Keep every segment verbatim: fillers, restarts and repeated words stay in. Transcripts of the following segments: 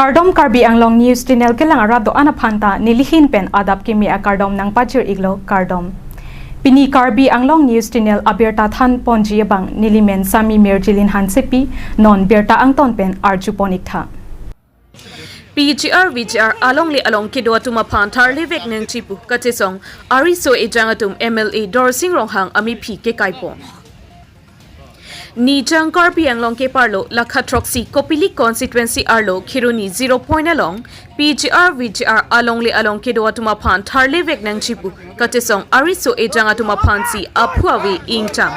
Kardom, Karbi Anglong News Channel kelang arat do-an aphan ta nelihin pen adap kimi akardom nangpajir iklo, kardom. Pini Karbi Anglong News Channel abirta than ponji abang nelimen Sami Mirjilin Hansepi, non birta angton pen arju pon iktha. P G R V G R alongle along kedo atum aphan tharle vek nangji pu kachesong ariso ejang atum M L A Dorsing Ronghang amephi kekai pon. Nijang Karbi Anglong keparlo lakha throksi Kopili constituency arlo Kheroni zero point along P G R V G R alongle along kedo atum aphan tharle vek nangji pu kachesong ariso ejang atum aphansi aphu ave ingcham.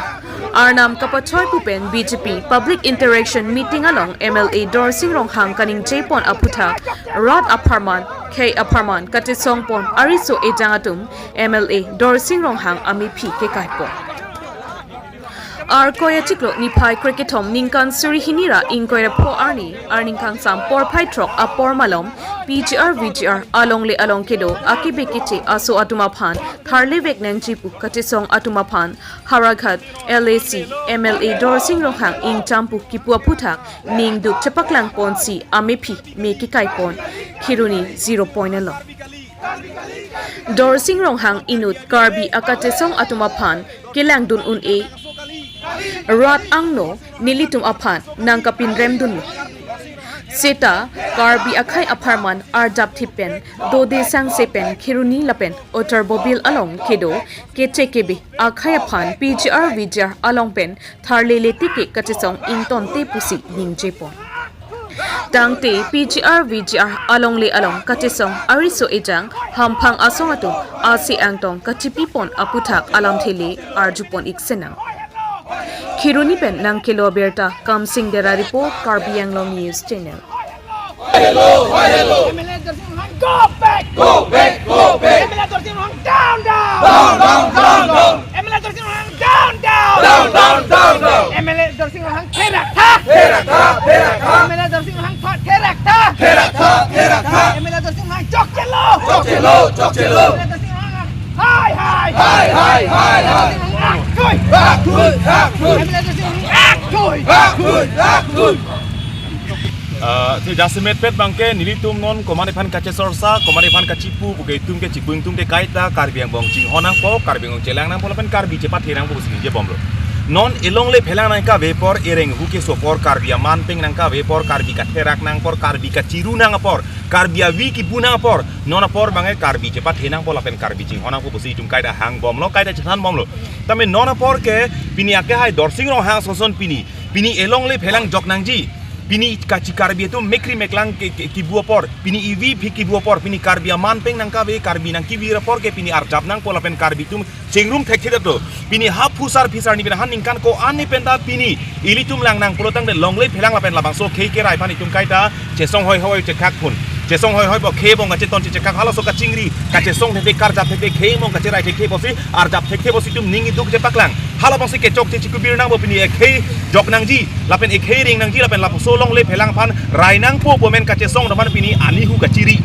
Arnam kapachoi pu pen B J P public interaction meeting along M L A Dorsing Ronghang kaningje pon aphuthak rat apharman, khei apharman kachesong pon ariso ejang atum M L A Dorsing Ronghang amephi kekai pon. Arkoi achiklo niphai krekethom ningkan suri hini ra ingkoi ra pho arni, arni kangsam porphai throk apor malom, P G R V G R alongle along kedo akibe kiche aso atum aphan tharle vek nangji pu kachesong atum aphan Howraghat L A C M L A Dorsing Ronghang ingcham pu kipu aphuthak ningduk chepaklang ponsi amephi me kekai pon Kheroni zero point along. Dorsing Ronghang inut Karbi akachesong atum aphan kelangdun un-e, rat angno nelitum aphan nangkapinrem dunlo. Seta Karbi akhei apharman arjap thip pen dode sangse pen Kheroni lapen Uttar Bobil along kedo keche kebe akhei aphan P G R V G R along pen tharle le tike kachesong ingtonte pusi ningje pon. Tangte P G R V G R alongle along kachesong ariso ejang hamphang asong atum asi angtong kachipi pon aphuthak alamthe le arju pon ik senang. Kheroni pen nangkelo birta Kamsing Dera report, Karbi Anglong News Channel. Hello, hello. M L A Dorsing Ronghang, go back! Go back, go back! M L A Dorsing Ronghang, down, down! Down, down, down, down! M L A Dorsing Ronghang, down, down! Down, down, down, down! M L A Dorsing Ronghang, therak tha! Therak tha, therak tha! M L A Dorsing Ronghang, therak tha! Therak tha, therak tha! M L A Dorsing Ronghang, chokchelo! Chokchelo, chokchelo! M L A Dorsing Ronghang, hai, hai! Hai, hai, hai, hai! M L A Dorsing Ronghang, akthui! Akthui, akthui! M L A Dorsing Ronghang, akthui! Akthui, akthui! Ah, te jasemet pet abangke nelitum non komat aphan kachesorsa, komat aphan kachipu, puke itum ke chibung tum ke kaita, Karbi angbong chinghon nangpo, Karbi angbong chelang nangpo, lapen Karbi chepathe nangpo pusi ningje bomlo. Non elongle phelang nangkave apor, ereng hu keso apor, Karbi aman peng nangkave apor, Karbi katherak nang apor, Karbi kachiru nang apor, Karbi avi kibu nang apor, non apor abangke Karbi chepathe nangpo lapen Karbi chinghon nangpo pusi itum kaita hang bomlo, kaita chethan bomlo. Tame non apor ke pini akehai Dorsing Ronghang ason ason pini, pini elongle phelang jok nangji. Pini kachi Karbi atum mekri meklang ke, ke, kibu apor, pini ivi phi kibu apor, pini Karbi aman peng nangkave, Karbi nangkivir apor ke pini arjap nangpo lapen Karbi atum chingrum thekthe to. Pini ha phusar phisar ni pini ha ningkan ko-an ni penta pini ilitum lang nang pulo tangte longle phelang lapen labangso khei kerai aphan itum kaita chesong hoi hoi chekak phun. Chesong hoi hoi bo khei angbong kacheton chechekak halaso kachingri, kachesong thekthe, karjap thekthe, khei angbong kacherai thekthe pusi, arjap thekthe pusi itum ning iduk chepaklang. Halabangsi kechokche chikubir nangpo pini ekhei jok nangji, lapen ekhei ring nangji, lapen labangso longle phelang aphan rai nangpo pu amen kachesong atum aphan pini ani hu kachiri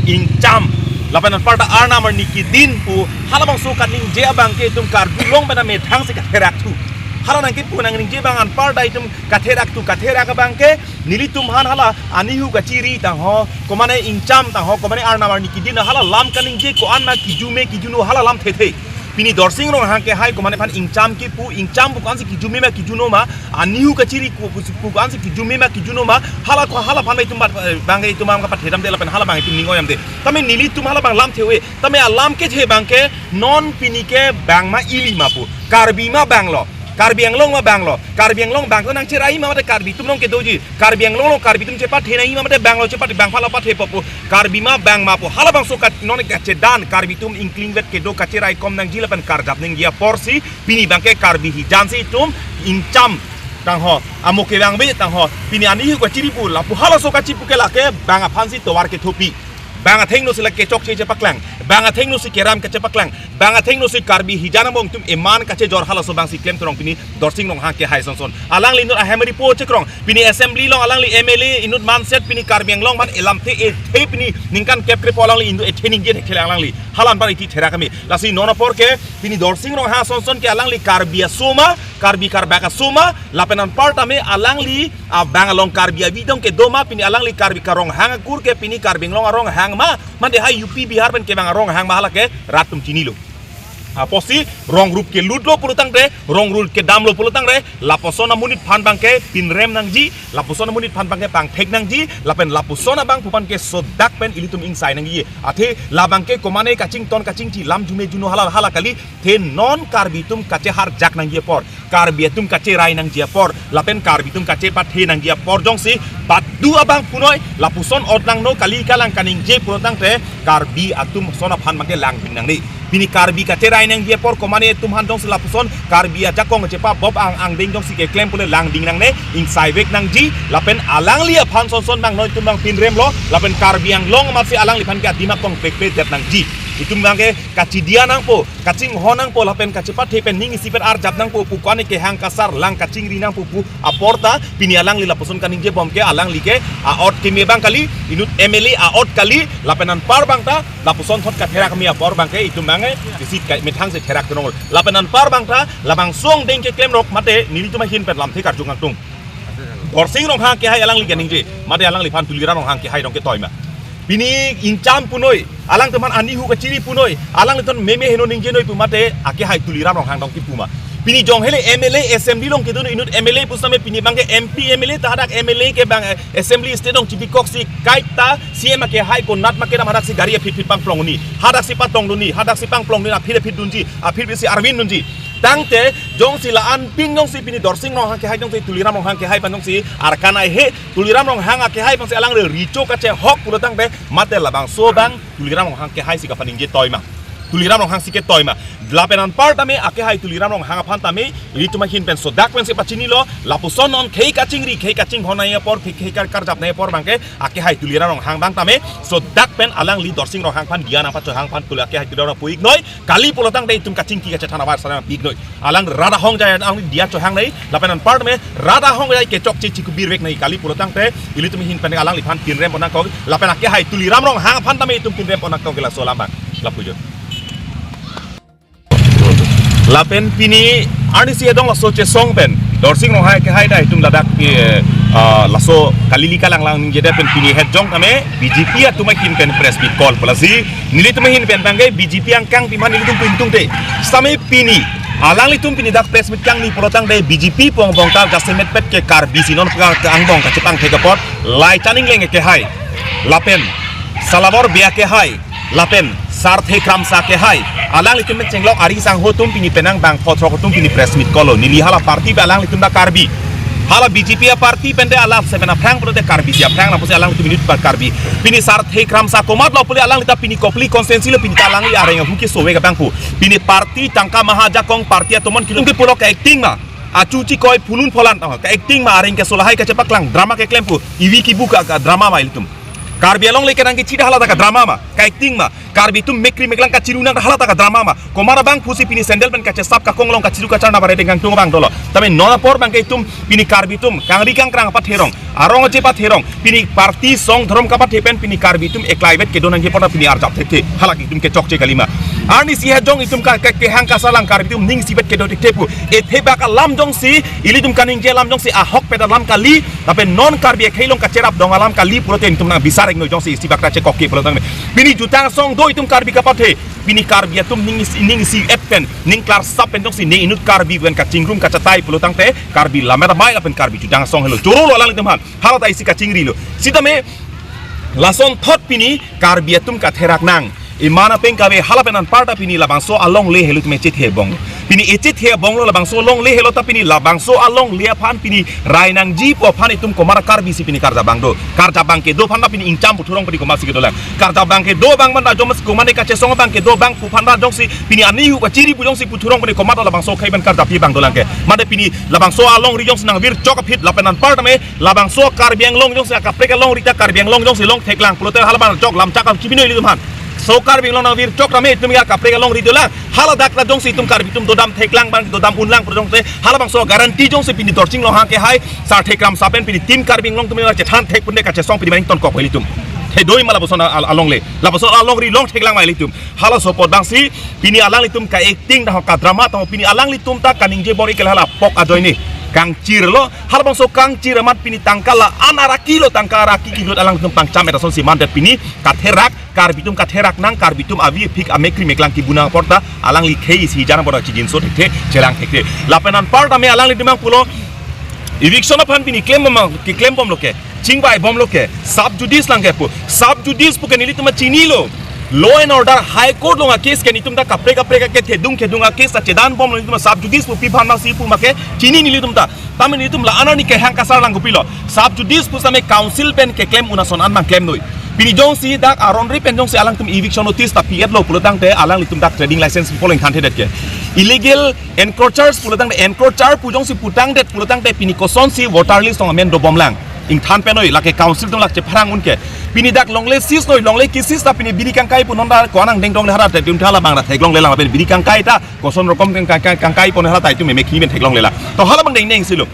ingcham. Lapen anparta arnam arni kedin pu halabangso kaningje abangke itum karjulong pen amethang si katherak thu. Hala nangkepu nangningje abang anparta itum katherak thu, katherak abangke nelitum aphan hala ani hu kachiri tangho, komane ingcham tangho, komane arnam arni kedin hala lam kaningje ko-an ma kijume kijuno hala lam thekthe. Pini Dorsing Ronghang kehai komane aphan ingcham kipu, ingcham pu ko-ansi kijume ma kijuno ma, ani hu kachiri pu, pu, pu ko-ansi kijume ma kijuno ma, hala ko hala aphan ma itum bat, eh, abangke itum abang kapathe damde lapen hala abang itum ning-oi damde. Tame nelitum hala abang lam the-oi, tame alam kethe abangke non pini ke bang ma ili ma pu, Karbi ma banglo, Karbi Anglong ma banglo, Karbi Anglong bang ko nangcherai ma mate Karbi atum nong kedoji, Karbi Anglong lo Karbi atum chepathe nangji ma mate banglo chepathe, bang phala pathe po pu, Karbi ma bang ma pu, halabangso kat non kachedan Karbi atum ingklingvet kedo kacherai kom nangji lapen karjap nangji aporsi pini abangke Karbi hijan si itum ingcham tangho, amo kevang ve tangho, pini ani hu kachiri pu lapu halaso kachipu ke lake bang aphansi tovar kethopi. Bang athengno si lake chokche chepaklang. Bang athengno si keram kachepaklang. Bang athengno si Karbi hijan angbong atum eman kachejor halaso abang si klem terong pini Dorsing Ronghang kehai sonson. Alangli inut ahem ripo chekrong. Pini assembly along alangli M L A inut manset pini Karbi Anglong aphan elamthe ethe pini ningkan kep krepo alangli inut ethe ningje thekthe alangli. Hala anpar iti therak kami. Lasi non apor ke pini Dorsing Ronghang sonson ke alangli Karbi aso ma, Karbi karbak aso ma, lapen anpar tame alangli abang along Karbi avi dong kedo ma, pini alangli Karbi ka Ronghang akur ke pini Karbi Anglong a Ronghang ma, mande hai U P Bihar pen kevang a Ronghang ma hala ke rat atum chinilo. Apotsi rong rup kelutlo pulotangte, rong rup kedamlo pulotangte, lapuson amonit aphan abang ke pinrem nangji, lapuson amonit aphan abang ke pangthek nangji, lapen lapuson abangphu aphan ke sodak pen ilitum ingsai nangji. Athe labang ke komane kachington kachingchi lam jume juno hala hala kali, the non Karbi atum kacheharjak nangji apor, Karbi atum kacherai nangji apor, lapen Karbi atum kachepathe nangji apor jongsi padu abangphu noi, lapuson ot nangno kali kalang kaningje pulotangte Karbi atum ason aphan abang ke langding nangne. Pini Karbi kacherai nangji apor komane atum aphan jongsi lapuson Karbi ajakong chepa bop ang angdeng jongsi keklem pule langding nangne, ingsaivek nangji, lapen alangli aphan sonson abang noi atum abang pinremlo, lapen Karbi Anglong amatsi alangliphan ke adim akong pekpe det nangji. Itum abang ke kachidia nangpo, kachinghon nangpo, lapen kachepathe pen ning isi pen arjap nangpo pu, kwane kehang kasar lang kachingri nangpo pu apor ta pini alangli lapuson kaningje bom ke alangli ke a-ot keme abang kali, inut M L A a-ot kali, lapen anpar abang ta lapuson thot katherak keme apor abang ke itum abang ke isi kai methang si therak kenong. Lapen anpar abang ta labangso angdeng keklem rok mate nelitum ahin pen lamthe karju kangtung. Dorsing Ronghang kehai alangli kaningje, mate alangliphan Tuliram Ronghang kehai dong ketoi ma. Pini ingcham punoi, alangtum aphan anihu kachiri punoi, alanglitum meme heno ningje noi pu mate akehai Tuliram Ronghang dong kipu ma. Pini jong hele M L A assembly along kedun inut M L A pusitame pini abang ke M P M L A ta hadak M L A ke abang, eh, assembly state along chibikoksi kaita C M akehai konat ma kedam hadak si gari aphit phit pangplong ni, hadak si patong dun ni, hadak si pangplong ni, aphit aphit dunji, aphit si arvin dunji. Tangte jongsi la-an pin jongsi pini Dorsing Ronghang kehai jongsi Tuliram Ronghang kehai aphan jongsi arkan ai he, Tuliram Ronghang akehai aphansi alangli recho kachehok pulotangte mate labangso abang Tuliram Ronghang kehai si kapaningje toi ma. Tuliram Ronghang si ketoi ma. Lapen anpar tame akehai Tuliram Ronghang aphan tame ilitum ahin pen sodak pensi pachinilo, lapuson non khei kachingri, khei kachinghon nangji apor, khei khei kar karjap nangji apor abang ke akehai Tuliram Ronghang abang tame sodak pen alangli Dorsing Ronghang aphan dia nangpachohang aphan Tuli akehai Tuliram Ronghang pu-ik noi, kali pulotangte itum kachingki kachethan abar sana pu-ik noi. Alang rat ahongjai alangli dia chohang nai, lapen anpar tame rat ahongjai kechokche chikubirvek nai kali pulotangte ilitum ahin pen alangliphan pinrem pon nangkok, lapen akehai Tuliram Ronghang aphan tame itum pinrem pon nangkok ke laso alam abang. Lapu jo. Lapen pini arnisi hedong laso chesong pen Dorsing Ronghang kehai ta itum ladak ke, eh, ah, laso kalili kalanglang ningjedet pen pini het jong tame B J P atum ahin pen press meet call pu lasi nelitum ahin pen abang ke B J P angkang pi ma nelitum pintung te. Sitame pini alanglitum pini dak press meet kangni pulotangte B J P pu angbong ta jasemet pet ke Karbi si non ka angbong kachepangthek apot Lai Chaningleng kehai, lapen Salabor Bey kehai, lapen Sarthe Kramsa kehai, alanglitum pen chenglok ari sangho atum pini penang bang photrok atum pini press meet call lo. Neli hala party pen alanglitum ta Karbi. Hala B J P aparty pen te hala seven aphrang pulote Karbi si aphrang nangpusi alanglitum inut pen Karbi. Pini Sarthe Kramsa komatlo pule alangli ta pini Kopili constituency lo, pini ta alangli areng ahu kesovek abangphu. Pini party tangka maha ajakong party atomon kilung ke pulo ka-acting ma. Achu chikoi phulun pholan tang ka-acting ma, areng keso lahai kachepaklang drama keklem pu. Ivi kibu ka, ka drama ma ilitum. Karbi Anglong le kenang kechida hala ta ka drama ma, ka-acting ma. Karbi atum mekri meklang kachiru nang hala ta ka drama ma. Komat abangphusi pini sandal pen kachesap kakong along kachiru kachar na bare dengkang tung abang dolo. Tame non apor abang ke itum pini Karbi atum kangri kangkrang apathe rong, arong aje apathe rong, pini party song dhorom kapathe pen pini Karbi atum eklaivet kedo nangji apot pini arjap thekthe. Halake itum kechokche kali ma. Arnisi hejong itum ka, ke, kehang kasalang Karbi atum ning isivet kedo thekthe pu. Ethe bak alam jongsi, ilitum kaningje alam jongsi ahokpet alam kali, lapen non Karbi akhei along kacherap dong alam kali pulote itum nang bisar iknoi jongsi isi bak ta chekok ke pulotangte. Pini jutang song do itum Karbi kapathe. Pini Karbi atum ning isi, ning isivet pen, ning klarsap pen jongsi ne inut Karbi pen kachingrum kachatai pulotangte Karbi lammet amei lapen Karbi jutang song helo. Choro lo alanglitum aphan. Hala ta isi kachingri lo. Sitame lason thot pini Karbi atum katherak nang. Iman apeng kave hala pen anpar ta pini labangso along le helu tume chethe bong. Pini echethe abong lo, labangso alongle helo ta pini labangso alongle aphan pini rai nangji pu aphan itum komat a Karbi si pini karjap abang do. Karjap abang kedo aphan ta pini ingcham puthurong pini komat si kedolang. Karjap abang kedo abang manda jom si komat ne kachesong abang kedo abang pu aphan ta jongsi pini ani hu kachiri pu jongsi puthurong pini komat labangso akhei pen karjap abang dolang ke. Mate pini labangso alongri jongsi nangvirchok aphi lapen anparta me labangso Karbi Anglong jongsi akaprek alongri ta Karbi Anglong jongsi long theklang pulote halabang chok lam chak kachipinoi ilitum aphan. So Karbi Anglong nangvirchok tame itum ya kaprek alongri dolang. Haladak ta jongsi itum Karbi atum dodam theklang abang dodam unlang pu jongsi halabangso guarantee jongsi pini Dorsing Ronghang akehai Sar Thekram Sar pen pini Team Karbi Anglong atum ya chethan thek pune kachesong pini maning tonkok ilitum. Thedoi ma lapuson al- alongle. Lapuson alongri long theklang ma ilitum. Halaso apot abang si pini alanglitum ka-acting ta ho ka-drama ta ho pini alanglitum ta kaningje bor-i ke hala pok ajoine kangchir lo. Halabangso kangchir amat pini tangka la-an araki lo, tangka araki kilut alanglitum pangcham et asonsi mandet pini katherak, Karbi atum katherak nang, Karbi atum avi aphik amek kri meklang kibu nang apor ta alangli khei isi jan apor ta chijinso thekthe, chelang thekthe. Lapen anparta me alanglitum abang pulo eviction aphan pini klem bom, keklem bom lo ke, chingvai bom lo ke, sub judice lang ke pu. Sub judice pu ke nelitum chinilo. Law and order, High Court along a-case ke nelitum ta kaprek kaprek ke thedung thedung a-case ta chedan bom lo nelitum sub judice pu pi aphan ma si pu ma ke chini nelitum ta. Tame nelitum la-an arni kehang kasar lang kopilo. Sub judice pu same council pen keklem un ason an abang klemnoi. Pini jongsi dak aron ri pen jongsi alangtum eviction notice ta pi-et lo pulo tangte alanglitum dak trading license pi poleng than thedet ke. Illegal encroachers pulo tangte encroacher pu jongsi putangdet pulo tangte pini kosonsi voter list along amen dobom lang. Ingthan penoi lake council atum lake chepharang un ke. Pini dak longle seize noi, longle ki-seize ta pini biri kangkai pu non ta ko-an angdeng dongle hara ta itum thala abang ta theklongle lang pen biri kangkai ta koson rokom kang kang kang kangkai pon hala ta itum meme kimi pen theklongle lang. To hala abang dengdeng si lo.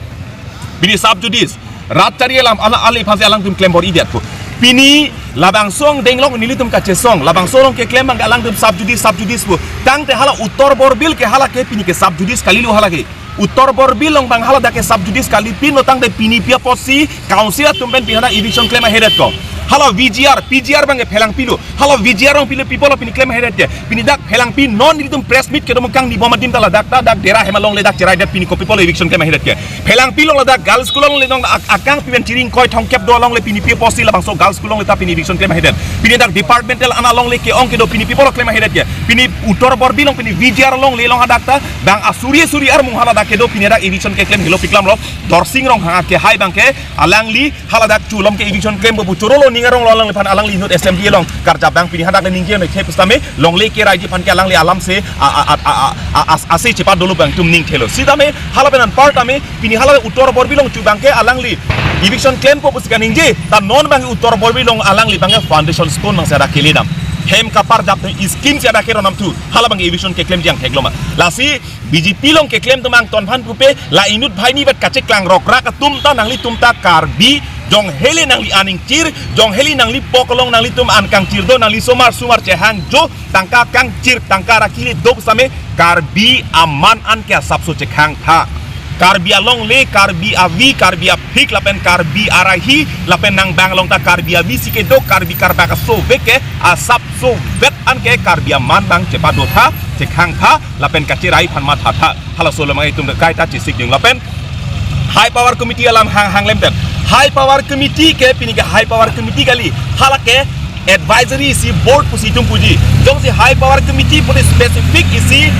Pini sub judice rat chari alam ala ali aphansi alangtum klem bor-i det pu. Pini labangso angdeng along nelitum kachesong, labangso along keklem abang alangtum sub judice sub judice pu. Tangte hala Uttor Borbil ke hala ke pini ke sub judice kalilo hala ke. Uttor Borbil along abang haladak ke sub judice kalipin lo tangte pini pi apotsi council atum pen pini hadak eviction klem ahedet ko. Hala V G R, P G R abang ke phelangpi lo. Hala V G R along pilo people pini klem ahedet ke. Pini dak phelangpi non nelitum press meet kedo mukang ni bom adim ta ladak ta dak dera hem alongle dak cherai det pini ko people eviction klem ahedet ke. Phelangpi along ladak girls school alongle along ak- akangpi pen chiring koi thongkep do alongle pini pi apotsi labangso girls school alongle ta pini eviction klem ahedet. Pini dak departmental an alongle ke-ong kedo pini people klem ahedet ke. Pini Uttor Borbil along pini V G R alongle along hadak ta abang asuri asuri armung haladak kedo pini dak eviction keklem helo piklam lo. Dorsing Ronghang akehai abang ke alangli haladak chulom ke eviction klem bo choro lo ning arong lo alangliphan alangli inut assembly along karjap abang pini hadak le ningje ne khe pu sitame longle keraiji aphan ke alangli alam se a- a- a- a- a- a- ase chepa dolo abang itum ning thelo. Sitame hala pen anparta me pini hala Uttor Borbil along chu abang ke alangli eviction klempo pusi kaningje ta non abang Uttor Borbil along alangli abang ke foundation stone abang si hadak kele dam. Hem kaparjap scheme si hadak keron nam thu hala abang eviction keklem jang thekloma. Lasi B J P along keklem atum angton aphan pupe la inut banghini vet kacheklang rokrak atum ta nanglitum ta Karbi jong hele nangli aning chir jong hele nangli pok along nanglitum an kangchir do nangli somar sumar chehang jo tangka kangchir tangka rakile do pu same Karbi aman an ke asapso chekhang tha. Karbi alongle, Karbi avi, Karbi aphik lapen Karbi arahi lapen nang abang along ta Karbi avi si kedo Karbi karbak aso vek ke asapso vet an ke Karbi aman abang chepa do tha chekhang tha lapen kacherai aphan matha tha. Halaso lo mang itum kaita chesik jung lapen High Power Committee alam hang hang lemten. High Power Committee ke pini ke High Power Committee kali hala ke advisory isi board pusi itum puji. Jongsi High Power Committee pute specific isi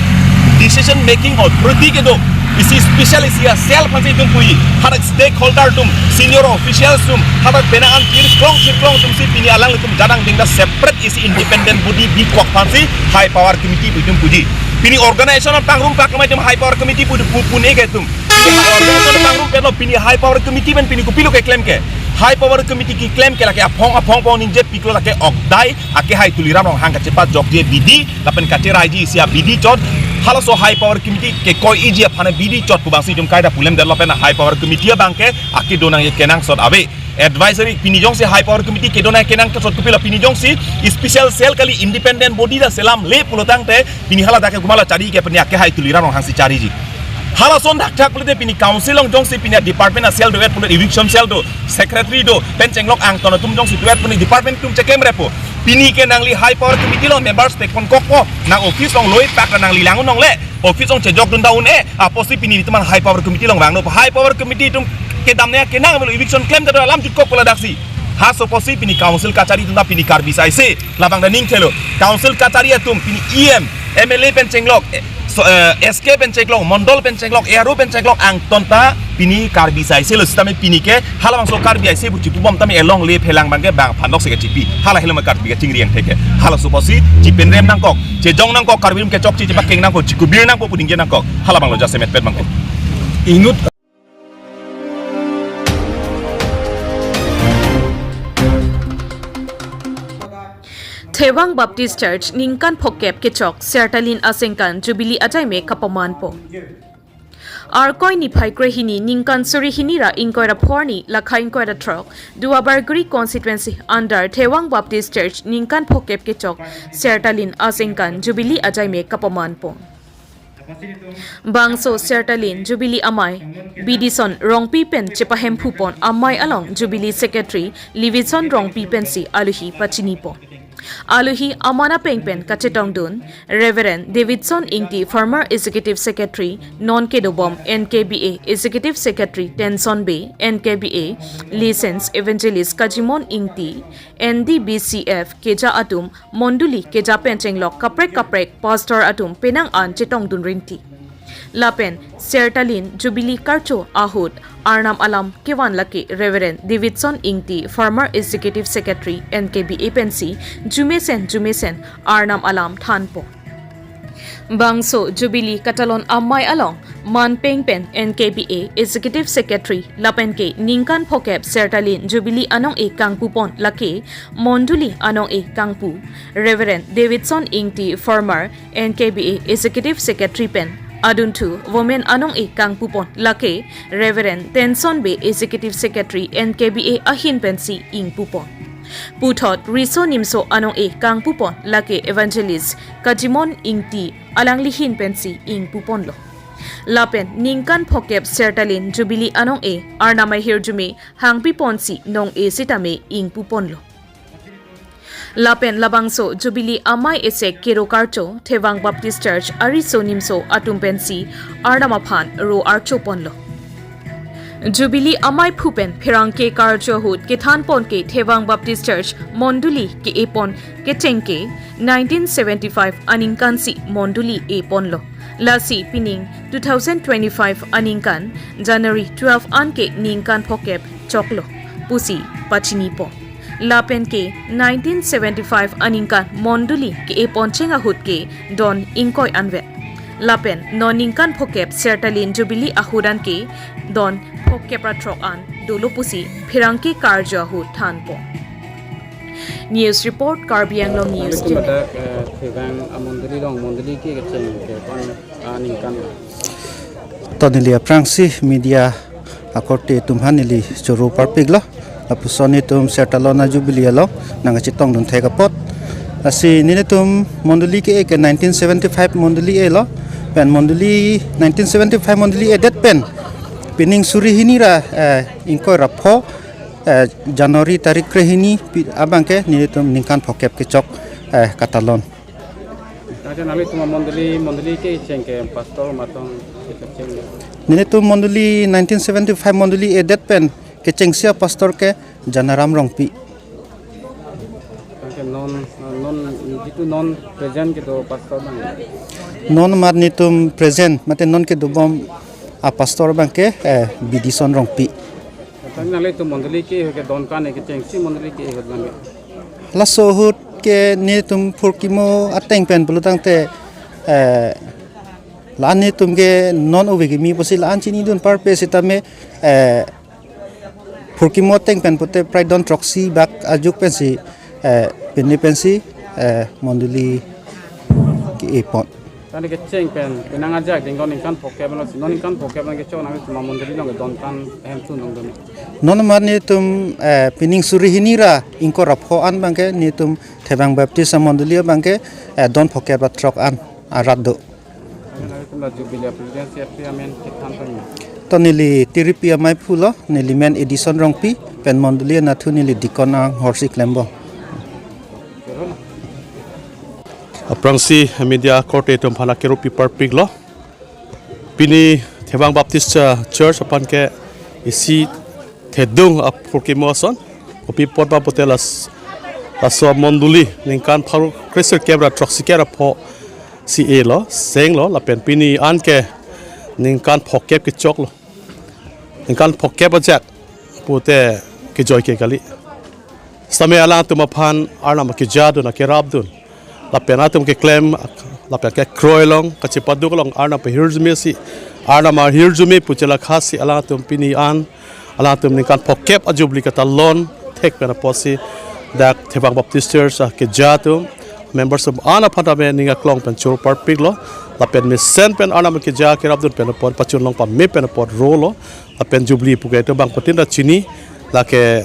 decision making authority kedo isi special isi a cell aphansi itum puji. Hadak stakeholder atum, senior officials atum, hadak bena an chirklong chirklong atum si pini alanglitum jadang dingda separate isi independent body bikok aphansi High Power Committee pu itum puji. Pini organization an pangrum pak kemai itum High Power Committee pu pu pune ke itum. Pini organization an pangrum pelo pini High Power Committee pen pini kopilo keklem ke. High Power Committee keklem ke lake aphong aphong pong ningje piklo lake okdai akehai Tuliram Ronghang kachepa jokje bidi lapen kacheraiji isi abidi chot. Halaso High Power Committee ke koi iji aphan bidi chot pu abang si itum kaita pulem det lapen High Power Committee abang ke akedo nangji kenangsot ave. Advisory pini jongsi High Power Committee kedo nang kenangsot kopilo pini jongsi special cell kali independent body ta selam le pulo tangte pini haladak ke kumala chari ke pini akehai Tuliram Ronghang si chariji. Halason dak thak pulote pini council along jongsi pini department a cell do et pulo eviction cell do secretary do pen chenglok angton atum jongsi do et pini department atum cheklem repo. Pini ke nangli High Power Committee along members tek pon kokpo nang office along loi pak nangli lang unong le office along chejok dun ta un-e apotsi pini itum an High Power Committee along vangno High Power Committee atum kedam ne kenang avelo eviction klem ta do alam jutkok pu ladaksi. Halaso apotsi pini council kachari atum ta pini Karbi sai se labang ta ning thelo. Council kachari atum pini E M, M L A pen chenglok, eh, So, eh, S K pen cheklok, Mondol pen cheklok, A R O pen cheklok, angton ta pini Karbi sai selo sitame pini ke halabangso Karbi aise pu chipubom tame along le phelang abangke bang phanok se kachipi. Hala helma Karbi kachingri angthek ke. Halaso pusi chipen rem nangkok, chejong nangkok, Karbi atum kechokche chepakeng nangkok, chikubir nangkok, pudingje nangkok. Halabanglo jasemet pet bangkok. Inut Thevang Baptist Church ningkan phokep kechok Sertalin Asengkan Jubilee ajaime kapamanpo. Arkoi niphai krehini ningkan suri hini ra ingkoi ra phongo ni lakha ingkoi ra throk Duar Bagori constituency under Thevang Baptist Church ningkan phokep kechok Sertalin Asengkan Jubilee ajaime kapamanpo. Bangso Sertalin Jubilee amei Bidison Rongpi pen chepahemphupon amei along Jubilee Secretary Livison Rongpi pensi aluhi pachinipon. Aluhi aman apeng pen kachetongdun Reverend Davidson Ingti, former Executive Secretary, non kedobom N K B A Executive Secretary Tenson Bey, N K B A Licensed Evangelist Kajimon Ingti, N D B C F keja atum, mondoli keja pen chenglok kaprek kaprek pastor atum penang an chetongdun rinti. Lapen Sertalin Jubilee karcho ahut Arnam alam kevan lake Reverend Davidson Ingti, former Executive Secretary N K B A pensi jumesen jumesen Arnam alam thanpo. Bangso Jubilee katalon amei along manpeng pen N K B A Executive Secretary lapen ke ningkan phokep Sertalin Jubilee anong-e kangpupon lake mondoli anong-e kangpu Reverend Davidson Ingti, former N K B A Executive Secretary pen adunthu women anong-e kangpupon lake Reverend Tenson Bey, Executive Secretary N K B A ahin pensi ingpupon. Puthot riso nimso anong-e kangpupon lake Evangelist Kajimon Ingti alangli-hin pensi ingpuponlo. Lapen ningkan phokep Sertalin Jubilee anong-e Arnam ahirjume hangpiponsi nong-e sitame ingpuponlo. Lapen labangso Jubilee amei esek kero karcho Thevang Baptist Church ariso nimso atum pensi Arnam aphan ro archoponlo. Jubilee ameiphu pen pherangke karcho ahut kethanpon ke Thevang Baptist Church mondoli ke-epon kecheng ke nineteen seventy-five aningkansi mondoli eponlo. Lasi pining two thousand twenty-five aningkan January twelve an ke ningkan phokep choklo pusi pachinipon. Lapen ke nineteen seventy-five aningkan mondoli ke-epon cheng ahut ke don ingkoi anvet. Lapen non ningkan phokep Sertalin Jubilee ahut an ke don phokep ra throk an dolo pusi pherangke karcho ahut thanpon. News report, Karbi Anglong News. Nangtum Team. Ladak, eh, Thevang amondoli along mondoli ke kecheng ke pon aningkan. To neli aphrangsi media akorte atum aphan neli choro parpiklo. Lapuson itum Sertalon a-Jubilee along nangkachetongdun thek apot. Lasi nelitum mondoli ke-e ke nineteen seventy-five mondoli elo. Pen mondoli nineteen seventy-five mondoli edet pen pining suri hini ra, eh, ingkoi ra pho, eh, January tarik krehini pi-, abangke nelitum ningkan phokep kechok, eh, katalon. Acha nanglitum amondoli, mondoli ke kecheng ke pastor matong kecheng. Nelitum mondoli nineteen seventy-five mondoli edet pen kechengsi a-pastor ke Janaram Rongpi. Tangke non, non, jitu non present kedo pastor abang. Non amat nelitum present, mate non kedobom a-pastor abangke, eh, Bidison Rongpi. Tangke nanglitum mondoli ke-e ke don kan ke kechengsi mondoli ke-e ahut abangke. Laso ahut ke nelitum phurkimo ateng pen pulotangte, eh, la-an nelitum ke non ove kimi pusi la-an chinidun parpe sitame, eh, phurkimo ateng pen pute prai don throksi bak ajok pensi, eh, pini pensi, eh, mondoli ke-epon. Tangte kecheng pen, penang ajak ding don ningkan phokep lo, non ningkan phokep nangkechok nangtum amondoli along don kan ahemtun dong don. Non amat nelitum, eh, pining suri hini ra ingkoi ra pho an abangke nelitum Thevang Baptist amondoli abangke, eh, don phokep ra throk an arat do. Tangte nanglitum la Jubilee a-president si aphi amen kethan tanglo. To neli tiripi ameiphulo, neli men Edison Rongpi, pen mondoli anatthu neli deacon anghorsi klembom. Aphrangsi media akorte atum aphan la kero pi parpiklo. Pini Thevang Baptist, uh, Church aphan ke isi thedung aphurkimo ason. Kopi apot ba pute las-, laso mondoli ningkan pharo kre-sirkep ra throksi kep ra pho C A lo, seng lo, lapen pini an ke ningkan phokep kechok lo. Ningkan phokep ajat pute kejoi ke kali. Sitame alangtum aphan Arnam kejadun, akerapdun, lapen atum keklem, lapen kekroi along, kachepaduk along Arnam ahirjume si, Arnam ahirjume pu chelakha si alangtum pini an, alangtum ningkan phokep a-jubilee katalon thek pen apotsi dak Thevang Baptist Church akeja atum, members atum an aphan tame ning aklong pen choro parpik lo. Lapen mesen pen Arnam keja kerapdun pen apot, pachun long pame pen apot ro lo. Lapen jubilee puke itum bangphutin ta chini, lake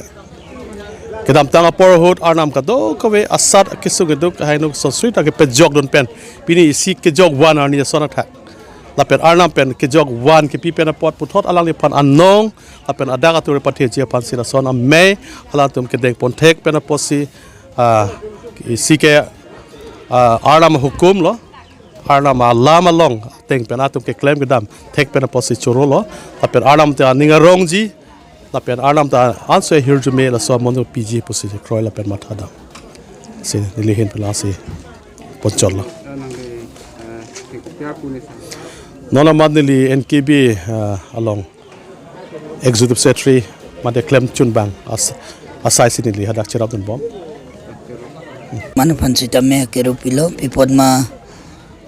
kedamtang apor ahut Arnam kadokave asat kesung keduk, hainu sonsri ta kepejokdun pen pini isi kejok van arni ason athak. Lapen Arnam pen kejok van kepi pen apot puthot alangliphan anong lapen adak atur patheji aphan si lason amei alangtum kedeng pon thek pen apotsi, ah, isi ke, ah, Arnam hukum lo, Arnam alam along ateng pen atum keklem kedam thek pen apotsi choro lo. Lapen Arnam ta ning arongji, lapen Arnam ta anso ahirjume laso amonit piji pusi kroi lapen mathadam. Si neli ahin pen lasi ponchot lo. Nang ke, eh, ke kya pune sa? Non amat neli N K B, eh, along Executive Secretary mate klemchunbang as-, asai si neli hadak cherapdun bom. Mane aphan sitame kero pilo, pi apot ma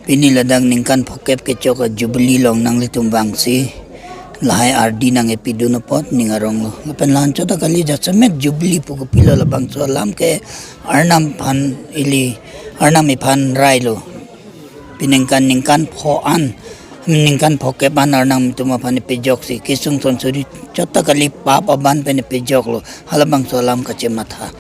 pini ladak ningkan phokep kechok a-jubilee along nanglitum vangsi lahai ardi nangkepidun apot ning arong lo. Lapen la-anchot ta kali, jasemet jubilee pu kopilo, labangso alam ke Arnam aphan ili, Arnam iphan rai lo. Piningkan ningkan pho an, ningkan phokep an Arnam atum aphan pejok si, kesung sonsri chot ta kali pap aban pen pejok lo. Halabangso alam kachematha.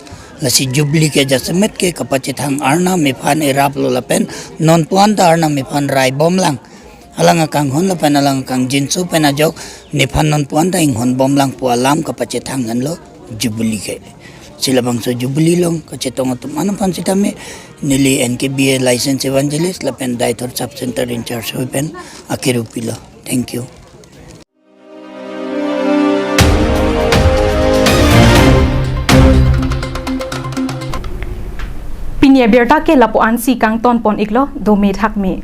Lasi jubilee ke jasemet ke kapachethang Arnam iphan irap lo lapen non puan ta Arnam iphan rai bomlang. Alang akanghon lapen alang akangjinso pen ajok nephan non puan ta inghon bomlang pu alam kapachethang henlo jubilee ke. Si labangso jubilee along kachetong atum an aphan sitame neli N K B A licensed evangelist lapen Deithor Sub Center in charge hui pen akero pilo. Thank you. Pini abirta ke lapu-an si kangton pon iklo, dome thakme.